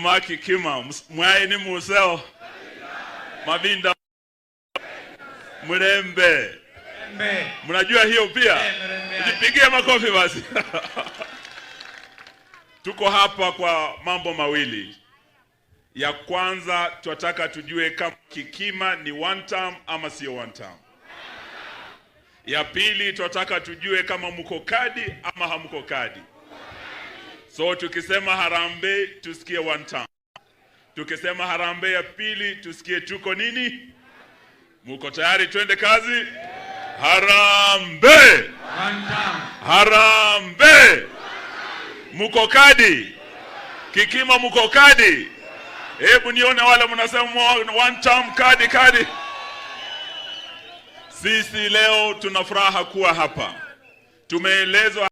Makikima mwaini museo Mavinda Mlembe, mnajua hiyo pia? Jipigie makofi basi. Tuko hapa kwa mambo mawili. Ya kwanza, tunataka tujue kama Kikima ni one term ama sio one term. Ya pili, tunataka tujue kama mko kadi ama hamko kadi. So tukisema harambee tusikie one term. Tukisema harambee ya pili tusikie tuko nini? Muko tayari? Twende kazi. Harambee! Harambee! Muko kadi? Kikima muko kadi? Hebu nione wale mnasema one term, kadi kadi. Sisi leo tuna furaha kuwa hapa. Tumeelezwa